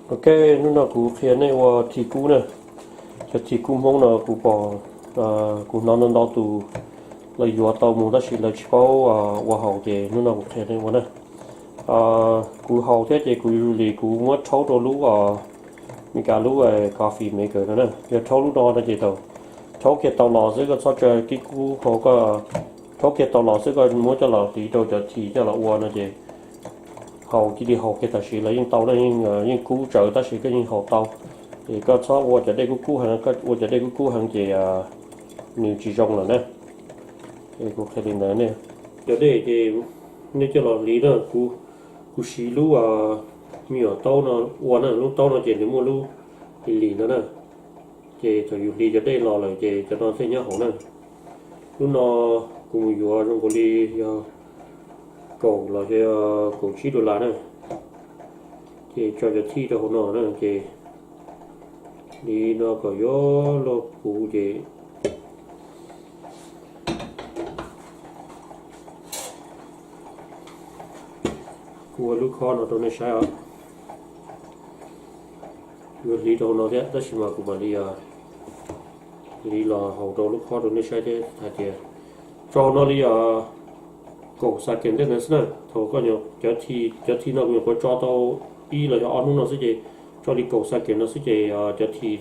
Ok, hnub no kuv qhia nej ua thim kub na. Cov thim kub Hmoob no kuv pom, kuv hnov ntau ntau tus lawv yuav tau mus tab sis lawv tsis paub ua haus ces hnub no kuv qhia nej ua na. Kuv haus thiab ces kuv usually kuv muab rhaub rau lub Meskas lub coffee maker no na. Yog rhaub lub no no ces thaum rhaub kiag tau los xwb, koj txhob tsa kib kub hauv, koj rhaub kiag tau los xwb koj muab coj los hliv rau cov thim coj los ua no ces haus cia li haus kiag tam sim los yeej tau na, yeej kub tsawv tab sis koj yeej haus tau. Es koj txhob ua cov dej kub kub heev, koj ua cov dej kub kub heev ces nws tsis zoo lawm na. Es kuv qhia li ntawd ne. Cov dej ces nej coj los hliv na, kuv siv lub me nyuam taub no ua na, lub taub no ces nws muaj lub lis lis no na. Ces thaum yus hliv cov dej los lawm ces cov no thiaj nyob hauv na. Lub no kuv mus yuav zoo nkaus li yog kaum los yog kaum tsib dollar na. Ces tso cov thij rau hauv no na ces li no kom yuav luag puv ces kuv ua lub khob no rau nej saib os. Yuav hliv rau hauv no thiab tab sis mas kuv mam li hliv los haus rau lub khob rau nej saib thiab hais tias tso hauv no li kaum second tej ntawd xwb na. Thaum koj, cov thij no kuv nyuam qhuav tso tau ib los yog ob hnub no xwb ces tso li kaum second no xwb ces cov thij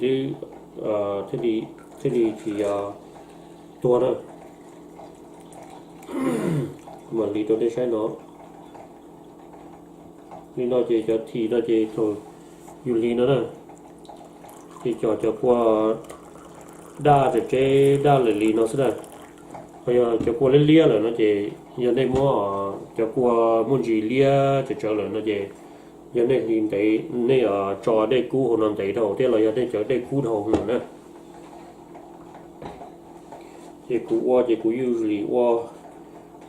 twb thiaj li tsis tuag na. Kuv mam hliv rau nej saib no. Li no ces cov thim no ces thaum yus hliv no na, ces cov, cov kua daj tseem tseb daj lawm li no xwb na. Ho yog cov kua liab liab lawm no ces yog nej muab cov kua muaj ntsis liab tsawv tsawv lawm no ces yog nej hliv ntev, nej tso dej kub hauv no ntev dhau thiab los yog nej cov dej kub dhau lawm na. Ces kuv ua ces kuv usually ua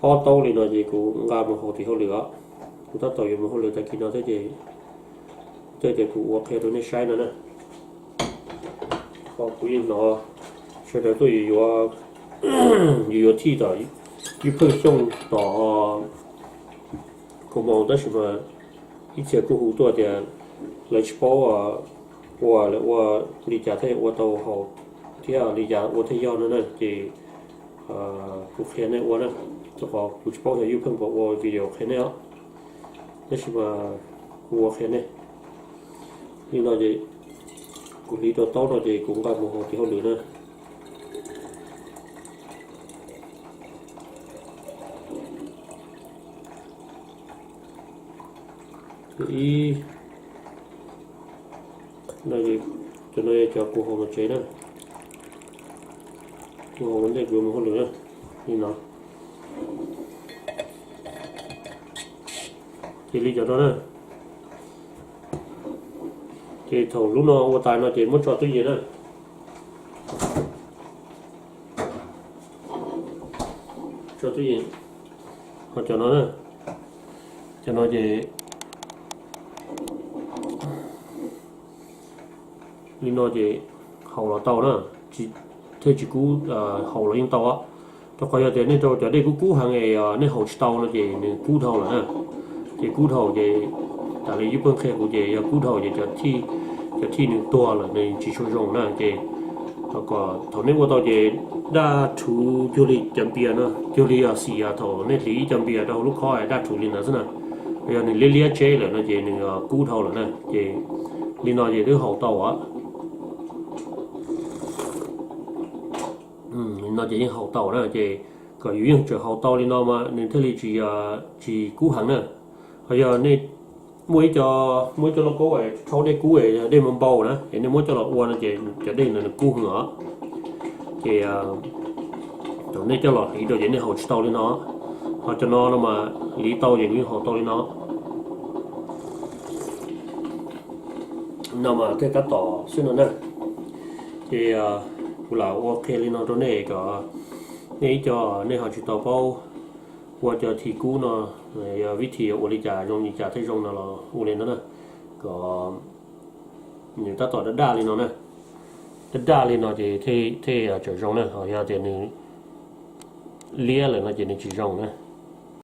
ob taub li no ces kuv nqa mus haus tim hauj lwm os. Kuv tab tom yuav mus hauj lwm tag kis no thiab ces, thiab ces kuv ua qhia rau nej saib no na. Kuv yeej hnov sawv daws tuaj yuav, yuav yuav thij tom Ib Pheej Xyooj tom Kaus Maus tab sis mas ib txhia kuj hu tuaj tias lawv tsis paub ua, lawv ua li cas thiaj ua tau haus thiab li cas ua thiaj yog no na ces kuv qhia nej ua na. Rau qhov kuv tsis paub xyov Ib Pheej puas ua video qhia nej os, tab sis mas kuv ua qhia nej. Li no ces kuv hliv rau taub no ces kuv nqa mus haus tim hauj lwm na. Ib, cov no yog cov kuv haus mus tsev na, kuv haus ua ntej kuv yuav mus hauj lwm na. Li no ces li cov no na. Ces thaum lub no ua tas no ces muab tso tub yees na. Tso tub yees. Ho cov no na, cov no ces li no ces haus los tau na, thiaj tsis kub, haus los yeej tau. Rau qhov yog tias nej rau cov dej kub kub heev es nej haus tsis tau no ces nws kub dhau lawm na. Ces kub dhau ces, tas li Ib Pheej qhia kuv ces yog kub dhau ces cov thij nws tuag lawm nws tsis tshua zoo na ces kom thaum nej ua tau ces daj rhuv cuag li cov npias no, cuag li xim thaum nej hliv ib co npias rau lub khob daj rhuv li ntawd xwb na. Yog nws liab liab tseb lawm no ces nws kub dhau lawm na ces li no ces twb haus tau os. Li no ces yeej haus tau na ces kom yus yeej tseem haus tau li no mas nws thiaj li tsis, tsis kub heev na. Ho yog nej muaj ib co, muaj ib co lauj kaub rhaub dej kub, dej npau npau na es nej muab coj los ua no ces cov dej ntawd nws kub heev os. Ces thaum nej coj los hliv rau ces nej haus tsis tau li no. Ho cov no no mas hliv tau ces nws yeej haus tau li no. No mas thiaj tab tom xwb no na. Ces kuv lam ua qhia li no rau nej kom nej ib co nej ho tsis tau paub ua cov thim kub no, yog vib thim ua li cas zoo li cas thiaj zoo no los ua li no na. Kom nws tab tom daj daj li no na. Daj daj li no ces thiaj tseem zoo na, ho yog tias nws liab lawm no ces nws tsis zoo na.